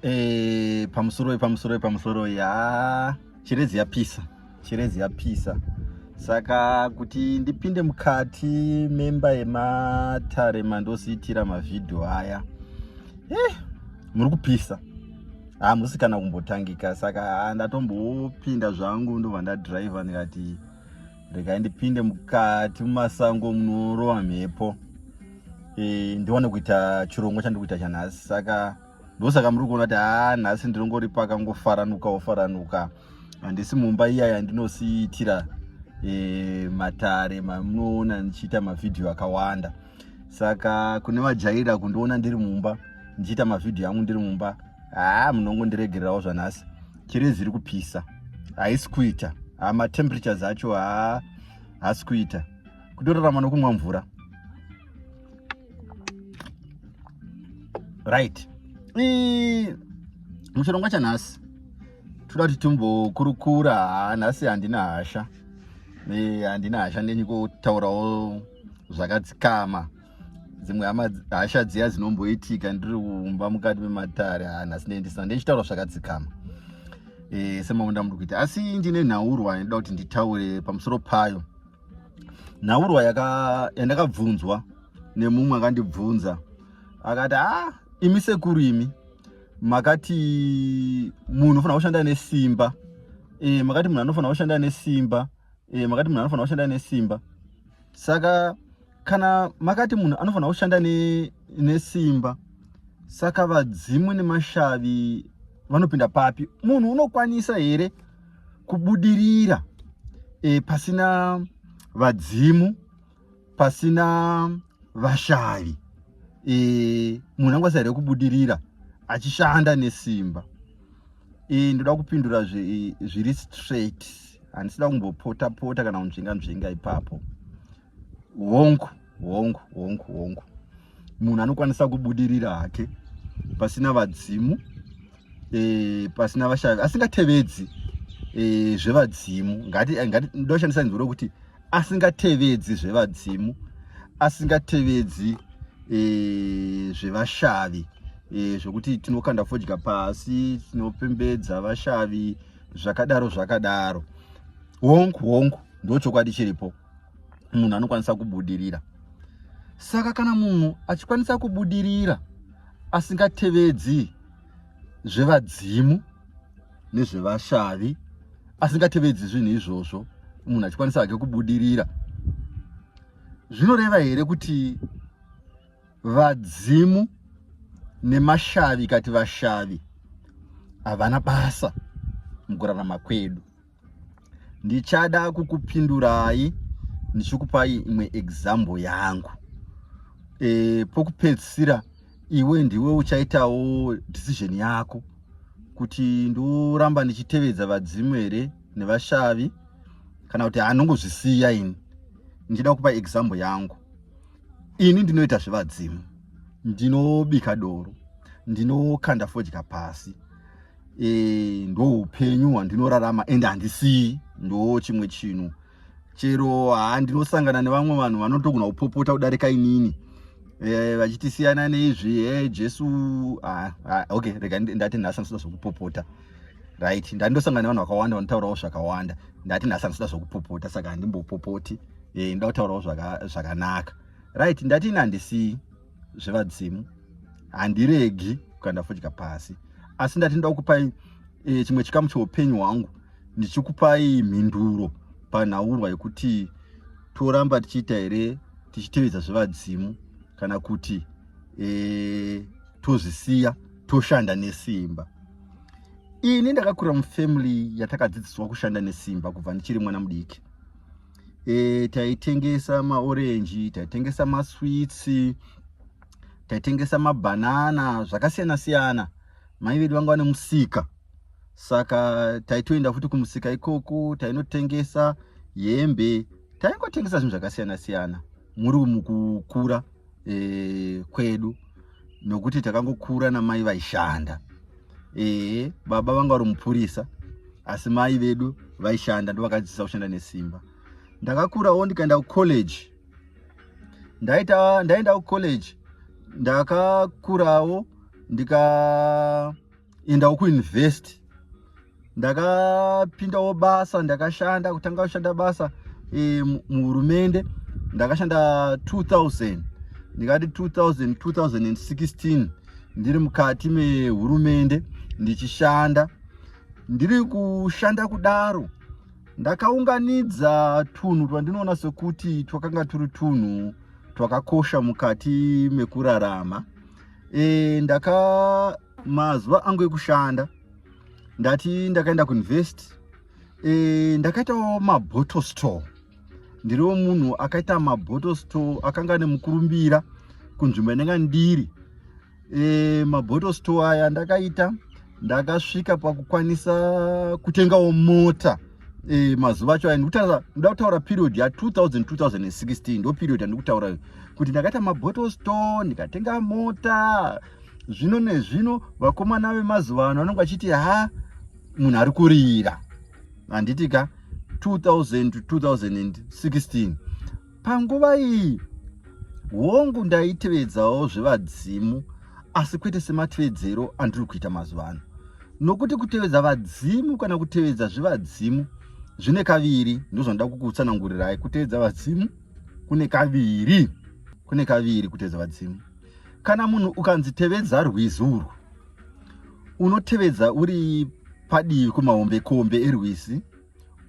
E, pamusoro pamusoro pamusoro ya Chiredzi yapisa, Chiredzi yapisa. Saka kuti ndipinde mukati memba yematare mandosiitira mavhidhiyo aya, muri kupisa, hamusi kana kumbotangika. Saka ndatombopinda zvangu, ndobva ndadhiraivha ndikati regai ndipinde mukati mumasango munorova mhepo, ndione kuita chirongwa chandiri kuita chanhasi. Saka ndosaka muri kuona kuti haa, nhasi ndinongori pakangofaranuka ofaranuka, handisi mumba iya yandinosiitira matare mamunoona ndichiita mavhidhiyo akawanda. Saka kune vajaira kundiona ndiri mumba ndichiita mavhidhiyo angu ndiri mumba, haa, munongondiregererawo zvanhasi. Chiredzi iri kupisa, haisi kuita, matemperatures acho haa, haasi kuita, kutorarama nokumwa mvura. Right, muchirongwa chanhasi toda kuti timbokurukura. Haa, nhasi handina hasha, handina hasha, ndenyikotaurawo zvakadzikama. Dzimwe hama, hasha dziya dzinomboitika ndiri kumba mukati mematare, haa, nhasi ndendisina, ndichitaura zvakadzikama semaunda muri kuita. Asi ndine nhaurwa inoda kuti nditaure pamusoro payo, nhaurwa yandakabvunzwa nemumwe akandibvunza akati, "A, imi sekuru, imi makati munhu unofanira kushanda nesimba, makati munhu anofanira kushanda nesimba, makati munhu anofanira kushanda nesimba. Saka kana makati munhu anofanira kushanda nesimba, saka vadzimu nemashavi vanopinda papi? Munhu unokwanisa here kubudirira pasina vadzimu, pasina vashavi? Munhu angakwanisa here kubudirira achishanda nesimba?" Ndoda kupindura zviri straight, handisida kumbopota pota kana kunzvenga nzvenga ipapo. Hongu, hongu, hongu, hongu, munhu anokwanisa kubudirira hake pasina vadzimu, pasina vashavi, asingatevedzi zvevadzimu. Ngati ndoshandisa inzwi rokuti asingatevedzi zvevadzimu, asingatevedzi zvevashavi, zvokuti tinokanda fodya pasi, tinopembedza vashavi, zvakadaro zvakadaro. Hongu, hongu, ndo chokwadi chiripo, munhu anokwanisa kubudirira. Saka kana munhu achikwanisa kubudirira asingatevedzi zvevadzimu nezvevashavi, asingatevedzi zvinhu izvozvo, munhu achikwanisa hake kubudirira, zvinoreva here kuti vadzimu nemashavi, kati vashavi, havana basa mukurarama kwedu? Ndichada kukupindurai ndichikupai imwe example yangu. Pokupedzisira iwe ndiwe uchaitawo decision yako kuti ndoramba ndichitevedza vadzimu here nevashavi kana kuti handongozvisiya. Ini ndichida kupa example yangu. Ini ndinoita zvevadzimu, ndinobika doro, ndinokanda fodya pasi, ndo upenyu hwandinorarama ende handisiyi. Ndo chimwe chinhu chero ha ndinosangana nevamwe vanhu vanotogona kupopota kudarika inini, vachiti siyana neizvi, Jesu. Ah, ah, okay, rega ndati nhasi handisida zvokupopota. Right, ndandosangana nevanhu vakawanda vanotaurawo zvakawanda. Ndati nhasi handisida zvokupopota, saka handimbopopoti, ndoda kutaurawo zvakanaka. Right, ndati ini handisiyi zvevadzimu, handiregi kukanda fodya pasi, asi ndati ndoda kukupai chimwe chikamu cheupenyu hwangu ndichikupai mhinduro panhaurwa yekuti toramba tichiita here, tichitevedza zvevadzimu, kana kuti tozvisiya toshanda nesimba. Ini ndakakura mufamily yatakadzidziswa kushanda nesimba kubva ndichiri mwana mudiki. Taitengesa maorenji, taitengesa masweets, taitengesa mabhanana, zvakasiyana siyana. Mai vedu vanga vane musika, saka taitoenda futi kumusika ikoko, tainotengesa hembe, taingotengesa zvinhu zvakasiyana siyana muri mukukura kwedu, nokuti takangokura namai vaishanda. Baba vanga vari mupurisa, asi mai vedu vaishanda, ndo vakadzidzisa kushanda nesimba. Ndakakurawo ndikaenda kucollege, ndaenda kucollege, ndakakurawo ndika Endawo kuuniversity, ndakapindawo basa, ndakashanda, kutanga kushanda basa muhurumende. Ndakashanda 2000, ndikati 2000, 2016 ndiri mukati mehurumende ndichishanda. Ndiri kushanda kudaro, ndakaunganidza tunhu twandinoona sekuti twakanga turi tunhu twakakosha mukati mekurarama. Ndaka mazuva angu ekushanda, ndati ndakaenda kuuniversity, ndakaitawo mabottle store. Ndiriwo munhu akaita mabottle store akanga nemukurumbira kunzvimbo yandanga ndiri. Mabottle store aya ndakaita, ndakasvika pakukwanisa kutengawo mota. Mazuva acho aya ndikutarisa, ndoda kutaura period ya2000, 2016, ndo period yandikutaura kuti ndakaita mabottle store, ndikatenga mota. Zvino nezvino vakomana vemazuva ano vanonge vachiti, "Ha, munhu ari kurira," handiti ka? 2000 to 2016, panguva iyi, hongu, ndaitevedzawo zvevadzimu, asi kwete sematevedzero andiri kuita mazuva ano, nokuti kutevedza vadzimu kana kutevedza zvevadzimu zvine kaviri. Ndozvanoda kukutsanangurirai. Kutevedza vadzimu kune kaviri, kune kaviri kutevedza vadzimu. Kana munhu ukanzi tevedza rwizi urwu, unotevedza uri padivi kumahombekombe erwizi,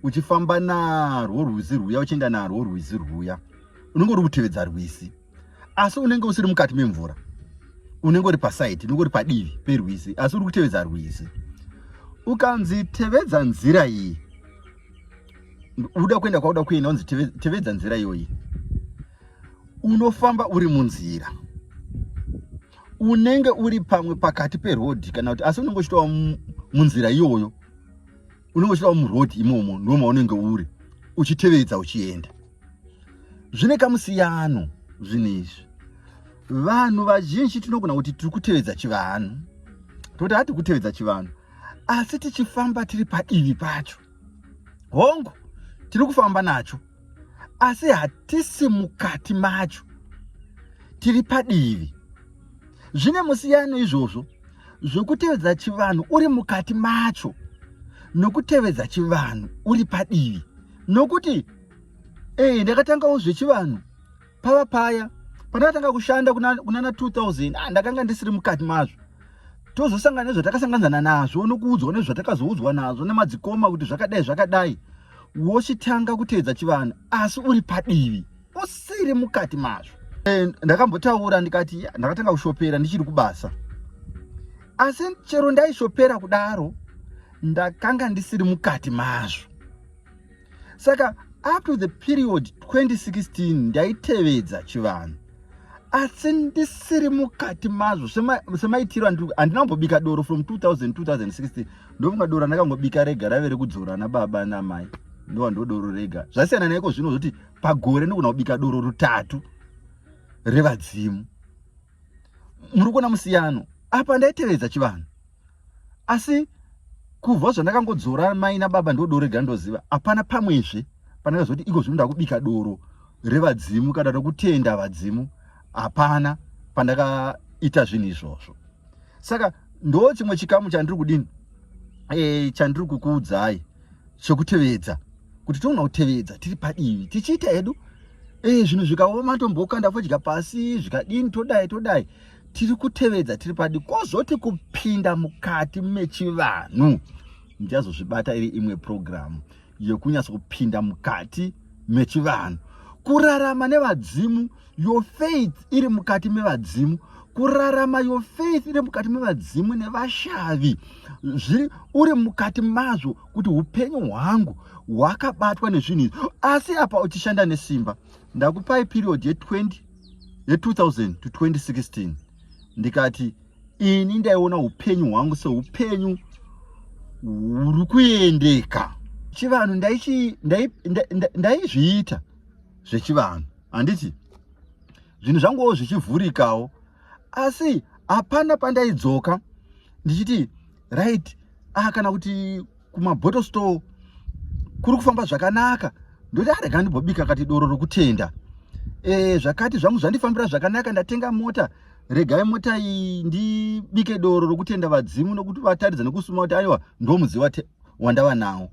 uchifamba narwo rwizi rwuya, uchienda narwo rwizi rwuya. Unenge uri kutevedza rwizi, asi unenge usiri mukati memvura, unenge uri paside, unenge uri padivi perwizi, asi uri kutevedza rwizi. Ukanzi tevedza nzira iyi, uda kuenda kwauda kuenda, unzi tevedza nzira iyoyi, unofamba uri munzira, unenge uri pamwe pakati perodhi kana kuti, asi unenge uchitova munzira iyoyo, unenge uchitova murodhi imomo, ndo maunenge uri uchitevedza uchienda. Zvine kamusiyano zvinhu izvi. Vanhu vazhinji tinogona kuti tiri kutevedza chivanhu, toti hati kutevedza chivanhu, asi tichifamba tiri padivi pacho. Hongu, tiri kufamba nacho, asi hatisi mukati macho, tiri padivi. Zvine musiyano izvozvo zvokutevedza chivanhu uri mukati macho nokutevedza chivanhu uri padivi, nokuti ndakatangawo zvechivanhu pava paya pandakatanga kushanda kunana 2000. Ndakanga ndisiri mukati mazvo. Tozosangana nezvatakasanganzana nazvo nokuudzwa nezvatakazoudzwa nazvo nemadzikoma kuti zvakadai zvakadai, wochitanga kuteedza chivanhu, asi uri padivi, usiri mukati mazvo. Ndakambotaura ndikati ndakatanga kushopera ndichiri kubasa, asi chero ndaishopera kudaro, ndakanga ndisiri mukati mazvo. Saka up to the period 2016 ndaitevedza chivanhu, asi ndisiri mukati mazvo semaitiro. Handina kumbobika doro from 2000, 2016. Ndofunga doro randakangobika rega rave rekudzora nababa namai, ndova ndo doro rega. Zvasiyana naiko zvino zvoti pagore ndogona kubika doro rutatu revadzimu. Muri kuona musiyano apa? Ndaitevedza chivanhu, asi kubva zvandakangodzora mai nababa, ndo doro rega ndoziva. Hapana pamwezve pandakazoti iko zvino ndakubika doro revadzimu kana rokutenda vadzimu. Hapana pandakaita zvinhu izvozvo. Saka ndo chimwe chikamu chandiri kudini, chandiri kukuudzai chekutevedza, kuti toona kutevedza tiri padivi, tichiita hedu zvinhu zvikaoma tombokanda fodya pasi, zvikadini todai todai, tiri kutevedza tiri padivi. Kwozoti kupinda mukati mechivanhu, ndichazozvibata iri imwe purogiramu yekunyatsa kupinda mukati mechivanhu, kurarama nevadzimu, your faith iri mukati mevadzimu, kurarama your faith iri mukati mevadzimu nevashavi, zviri uri mukati mazvo, kuti upenyu hwangu hwakabatwa nezvinhu izvi, asi apa uchishanda nesimba. Ndakupai period ye20, ye2000 to 2016. Ndikati ini ndaiona upenyu hwangu seupenyu huri kuendeka. Chivanhu ndaizviita zvechivanhu, handiti? Zvinhu zvanguwo zvichivhurikawo, asi hapana pandaidzoka ndichiti right, kana kuti kumabottle store kuri kufamba zvakanaka, ndoti arega ndimbobika kati doro rokutenda. Zvakati zvangu zvandifambira zvakanaka, ndatenga mota. Regai mota iyi ndibike doro rokutenda vadzimu nokuti vataridza nekusuma kuti aiwa ndomudziwa wandava nawo.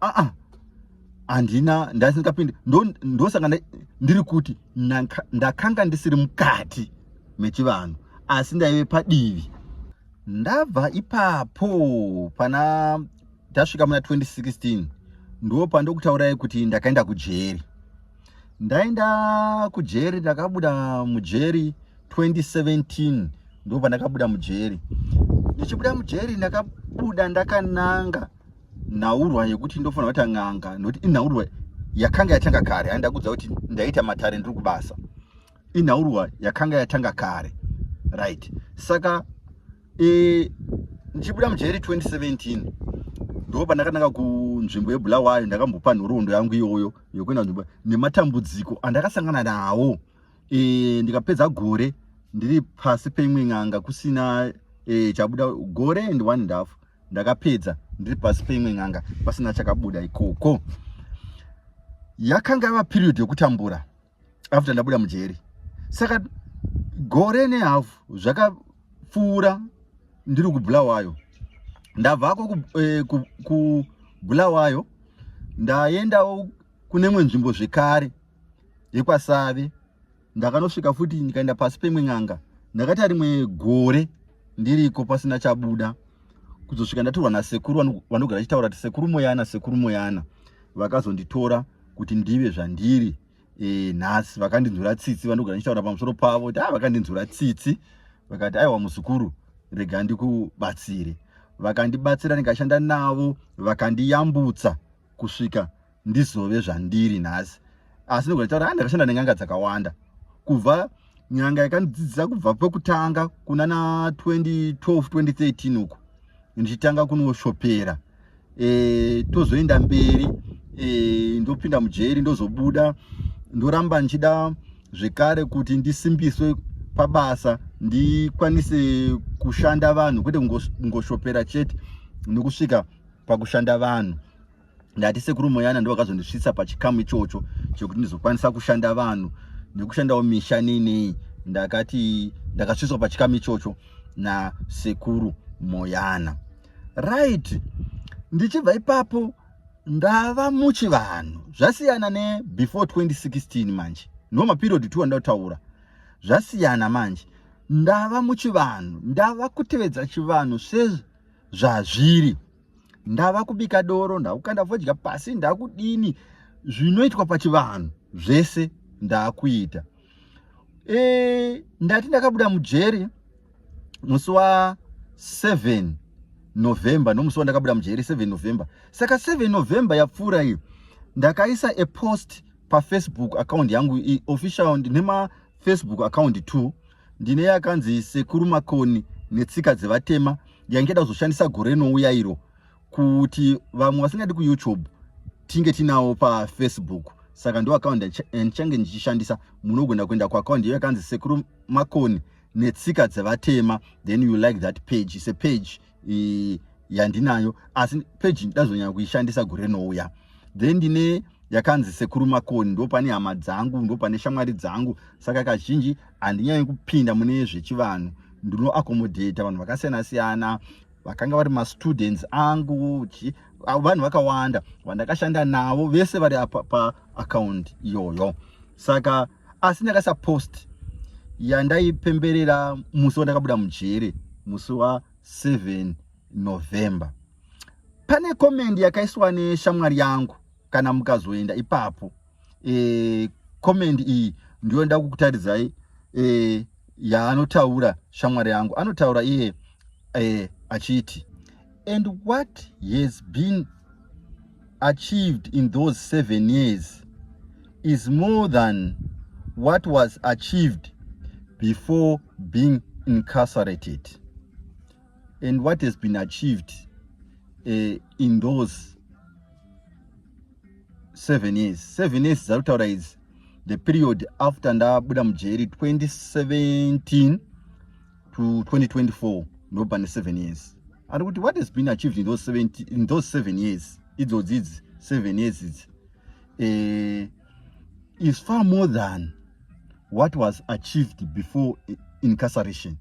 Aa, handina, ndasingapindi. Ndosaka ndiri kuti ndakanga ndisiri mukati mechivanhu, asi ndaive padivi. Ndabva ipapo, pana tasvika muna 2016, ndo pandokutaurai kuti ndakaenda kujeri. Ndaenda kujeri, ndakabuda mujeri 2017. Ndo pandakabuda mujeri. Ndichibuda mujeri, ndakabuda ndakananga nhaurwa yekuti ndofanira kuita n'anga, nokuti inhaurwa yakanga yatanga kare. Handakudza kuti ndaita matare ndiri kubasa. Inhaurwa yakanga yatanga kare, right? Saka ndichibuda mujeri 2017, ndo pandakananga kunzvimbo yeBulawayo. Ndakambopa nhoroondo yangu iyoyo yokuenda nzvimbo nematambudziko andakasangana nawo. Ndikapedza gore ndiri pasi peimwe n'anga kusina chabuda. Gore and one and half ndakapedza ndiri pasi peimwe n'anga pasina chakabuda ikoko. Yakanga yava period yokutambura after ndabuda mujeri. Saka gore nehafu zvakapfuura ndiri kuBulawayo. Ndabvako kuBulawayo, ndaendawo kune imwe nzvimbo zvekare yekwaSave. Ndakanosvika futi, ndikaenda pasi peimwe n'anga. Ndakaita rimwe gore ndiriko pasina chabuda, kuzosvika ndatorwa nasekuru vanogara chitaura kuti Sekuru Moyana. Sekuru Moyana vakazonditora kuti ndive zvandiri nhasi. Vakandinzwira tsitsi, vanogara ndichitaura pamusoro pavo kuti vakandinzwira tsitsi, vakati, "Aiwa muzukuru, rega ndikubatsire." Vakandibatsira, ndikashanda navo, vakandiyambutsa kusvika ndizove zvandiri nhasi. Asi ndogona taura, ndakashanda nen'anga dzakawanda, kubva nyanga yakandidzidzisa kubva pekutanga kuna na 2012 2013 uku ndichitanga kunoshopera, tozoenda mberi, ndopinda mujeri, ndozobuda, ndoramba ndichida zvekare kuti ndisimbiswe pabasa, ndikwanise kushanda vanhu, kwete kungoshopera chete, nokusvika pakushanda vanhu. Ndati Sekuru Moyana ndo vakazondisvitsa pachikamu ichocho chekuti ndizokwanisa kushanda vanhu nekushandawo misha neinei. Ndakati ndakasvitswa pachikamu ichocho naSekuru Moyana, right? Ndichibva ipapo, ndava muchivanhu. Zvasiyana nebefore 2016 manje, ndo maperiod 2 andataura. Zvasiyana manje, ndava muchivanhu, ndava kutevedza chivanhu sezvazviri. Ndava kubika doro, ndakukanda fodya pasi, ndakudini, zvinoitwa pachivanhu zvese ndakuita. Ndati ndakabuda mujeri musi wa7 November, nomusi wandakabuda mujeri 7 November. Saka 7 November yapfuura iyi, ndakaisa a post paFacebook account yangu official. Ndine maFacebook account 2. Ndine yakanzi Sekuru Makoni Netsika Dzevatema, yange kuzoshandisa gore rinouya iro, kuti vamwe vasingadi kuYouTube tinge tinawo paFacebook. Saka ndo account ndichange ndichishandisa. Munogona kuenda kuaccount iyo yakanzi Sekuru Makoni Netsika Dzevatema, then you like that page. Is a page yandinayo, asi page ndazonyanya kuishandisa gore rinouya. Then ndine yakanzi Sekuru Makoni, ndo pane hama dzangu, ndo pane shamwari dzangu. Saka kazhinji handinyanyi kupinda mune zvechivanhu. Ndinoaccommodata vanhu vakasiyana siyana, vakanga vari mastudents angu, vanhu vakawanda vandakashanda navo, vese vari paaccount iyoyo. Saka asi ndakaisa post yandaipemberera musi wandakabuda mujere, musi wa7 November. Pane comment yakaiswa neshamwari yangu. Kana mukazoenda ipapo, comment iyi ndiyo nda kukutaridzai, yaanotaura shamwari yangu. Anotaura iye achiti, "And what has been achieved in those 7 years is more than what was achieved before being incarcerated." And what has been achieved in those 7 years, 7 years dzari kutaura idzi, the period after ndabuda mujeri 2017 to 2024, ndo pane 7 years. Ari kuti what has been achieved in those 7 years idzodzi idzi, 7 years idzi, is far more than what was achieved before incarceration.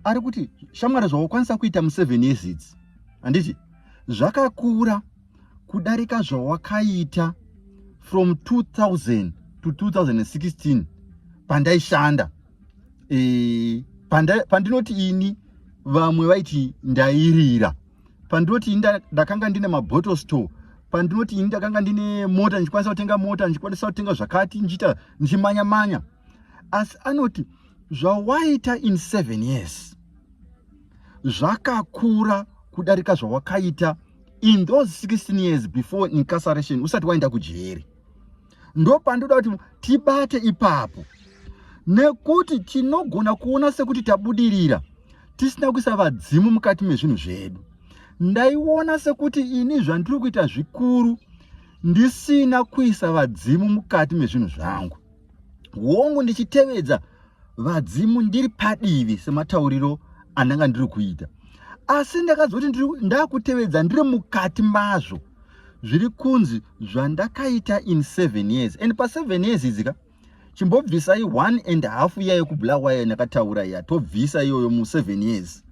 Ari kuti shamwari, zvawakwanisa kuita mu7 years idzi, handiti, zvakakura kudarika zvawakaita from 2000 to 2016 pandaishanda. Pandinoti ini vamwe vaiti ndairira, pandinoti ini ndakanga ndine mabottle store, pandinoti ini ndakanga ndine mota, ndichikwanisa kutenga mota, ndichikwanisa kutenga zvakati, ndichiita ndichimanya-manya. Asi anoti zvawaita in 7 years zvakakura kudarika zvawakaita in those 16 years before incarceration, usati waenda kujeri. Ndo pandoda kuti tibate ipapo, nekuti tinogona kuona sekuti tabudirira tisina kuisa vadzimu mukati mezvinhu zvedu. Ndaiona sekuti ini zvandiri kuita zvikuru ndisina kuisa vadzimu mukati mezvinhu zvangu. Hongu, ndichitevedza vadzimu ndiri padivi sematauriro andanga ndiri kuita, asi ndakazoti ndakutevedza ndiri mukati mazvo, zviri kunzi zvandakaita in 7 years. And pa7 years idzi ka, chimbobvisai one and half iya yekuBulawayo ndakataura iya, tobvisa iyoyo mu7 years,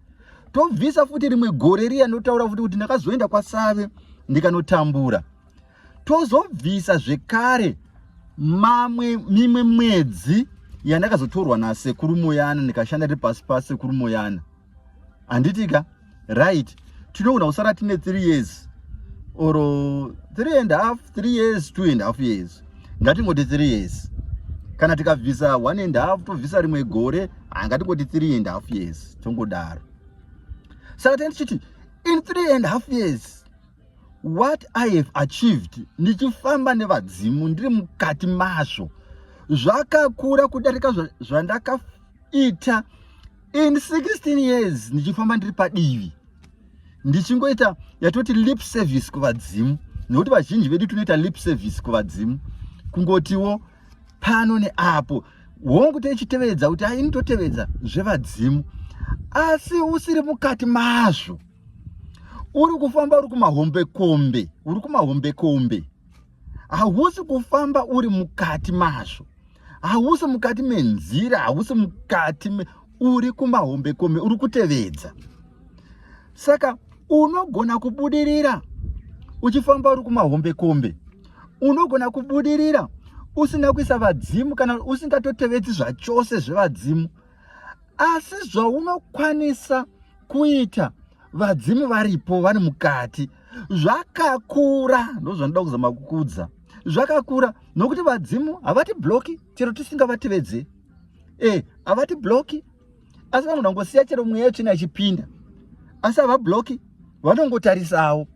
tobvisa futi rimwe gore riya ndotaura futi kuti ndakazoenda kwaSave ndikanotambura, tozobvisa zvekare mamwe mimwe mwedzi yandakazotorwa nasekuru Moyana, ndikashanda tiri pasi pasekuru Moyana, handiti ka? Right, tinogona kusara tine 3 years or 3 and half, 3 years, 2 and half years, ngatingoti 3 years. Kana tikabvisa 1 and half, tobvisa rimwe gore, ngatingoti 3 and half years, tongodaro. Saka tenge tichiti in 3 and half years, what I have achieved ndichifamba nevadzimu ndiri mukati mazvo zvakakura kudarika zvandakaita in 16 years ndichifamba ndiri padivi, ndichingoita yatoti lip service kuvadzimu. Nekuti vazhinji vedu tinoita lip service kuvadzimu, kungotiwo pano neapo, hongu, tichitevedza kuti aini totevedza zvevadzimu, asi usiri mukati mazvo, uri kufamba uri kumahombekombe, uri kumahombekombe, hausi kufamba uri mukati mazvo, hausi mukati menzira, hausi mukati uri kumahombekombe, uri kutevedza. Saka unogona kubudirira uchifamba uri kumahombekombe, unogona kubudirira usina kuisa vadzimu kana usingatotevedzi zvachose zvevadzimu, asi zvaunokwanisa kuita vadzimu varipo, vari mukati, zvakakura. Ndozvanoda kuzama kukudza, zvakakura, nokuti vadzimu havati blocki chero tisingavatevedze. Havati blocki, asi vanogona kungosiya chero mweya yetsvina ichipinda, asi havablocki, vanongotarisawo.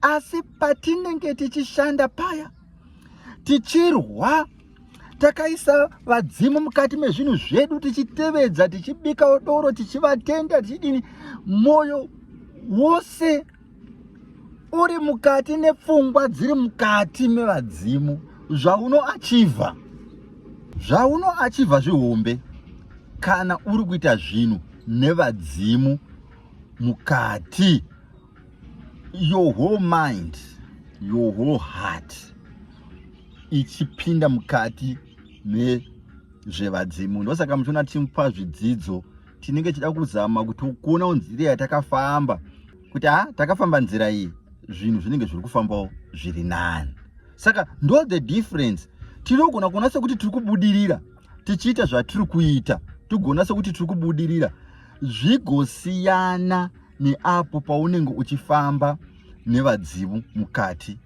Asi patinenge tichishanda paya, tichirwa takaisa vadzimu mukati mezvinhu zvedu, tichitevedza, tichibikawo doro, tichivatenda, tichidini, mwoyo wose uri mukati nepfungwa dziri mukati mevadzimu, zvaunoachivha zvihombe kana uri kuita zvinhu nevadzimu mukati, your whole mind, your whole heart ichipinda mukati mezvevadzimu. Ndosaka muchiona tichimupa zvidzidzo, tinenge tichida kuzama kuti kuonawo nzira yatakafamba, kuti ha, takafamba nzira iyi, zvinhu zvinenge zviri kufambawo zviri nani. Saka ndo the difference. Tinogona kuona sekuti tiri kubudirira tichiita zvatiri kuita, tigona sekuti tiri kubudirira, zvigosiyana neapo paunenge uchifamba nevadzimu mukati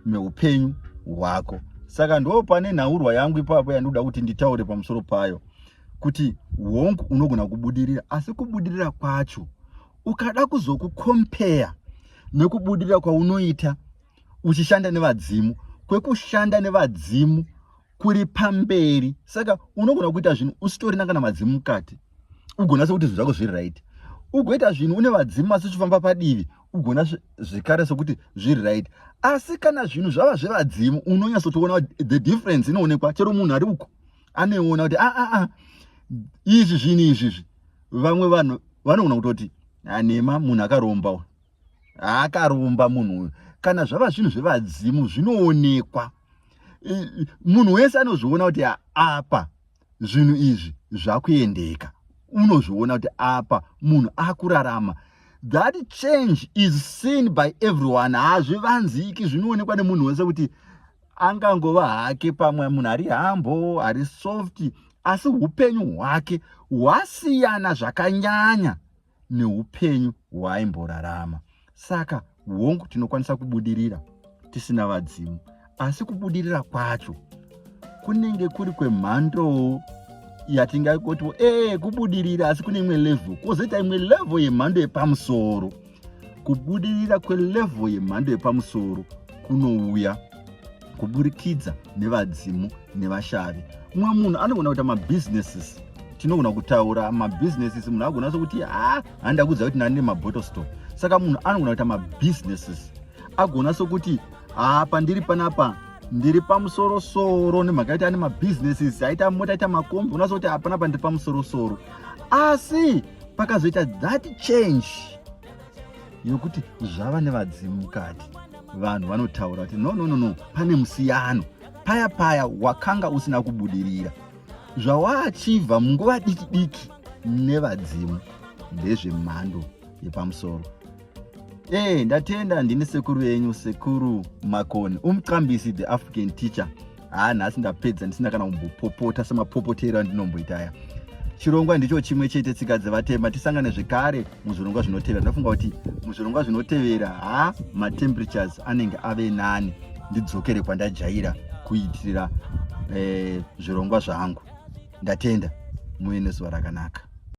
meupenyu hwako. Saka ndo pane nhaurwa yangu ipapo yandinoda kuti nditaure pamusoro payo, kuti hongu, unogona kubudirira, asi kubudirira kwacho ukada kuzokucompare nekubudirira kwaunoita uchishanda nevadzimu, kwekushanda nevadzimu kuri pamberi. Saka unogona kuita zvinhu usitorina kana vadzimu mukati, ugona sekuti zvinhu zvako zviri right. Ugoita zvinhu une vadzimu asi uchifamba padivi, ugona zvekare sekuti zviri right. Asi kana zvinhu zvava zvevadzimu, unonyatsotoona the difference inoonekwa. Chero munhu ari uko anoiona kuti aa ah, ah, izvi zvinhu izvizvi. Vamwe vanhu vanogona kutoti anema, munhu akaromba, akaromba munhu uyu. Kana zvava zvinhu zvevadzimu, zvinoonekwa, munhu wese anozviona kuti apa. Zvinhu izvi zvakuendeka, unozviona kuti apa munhu akurarama. That change is seen by everyone, hazvivanziki, zvinoonekwa nemunhu wese kuti angangova hake pamwe munhu ari hambo, ari soft, asi upenyu hwake hwasiyana zvakanyanya neupenyu hwaaimborarama. Saka hongu, tinokwanisa kubudirira tisina vadzimu, asi kubudirira kwacho kunenge kuri kwemhandowo yatingakotiwo ee kubudirira, asi kune imwe level, kwozoita imwe level yemhando yepamusoro. Kubudirira kwelevel yemhando yepamusoro kunouya kuburikidza nevadzimu nevashavi. Mumwe munhu anogona kuita mabusinesses, tinogona kutaura mabusinesses, munhu agona sokuti ha handa kuudza kuti ndani nemabottle store. Saka munhu anogona kuita mabusinesses, agona sokuti ha pandiri panapa ndiri pamusorosoro, nemhaka yekuti ane mabusinesses, aita mota, aita makombi, unoona sokuti hapanapa ndiri pamusorosoro. Asi pakazoita that change yokuti zvava nevadzimu mukati, vanhu vanotaura kuti no, no, no, no, pane musiyano. Paya paya wakanga usina kubudirira, zvawaachivha munguva diki diki nevadzimu ndezvemhando yepamusoro. Ndatenda. Ndini sekuru venyu, Sekuru Makoni, umqambisi, the African teacher. Haa, nhasi ndapedza ndisina kana kumbopopota semapopotero andinomboita aya. Chirongwa ndicho chimwe chete, Tsika Dzevatema. Tisangane zvekare muzvirongwa zvinotevera. Ndafunga kuti muzvirongwa zvinotevera, ha, matemperatures anenge ave nani, ndidzokere kwandajaira kuitira zvirongwa zvangu. Ndatenda, muve nezuva rakanaka.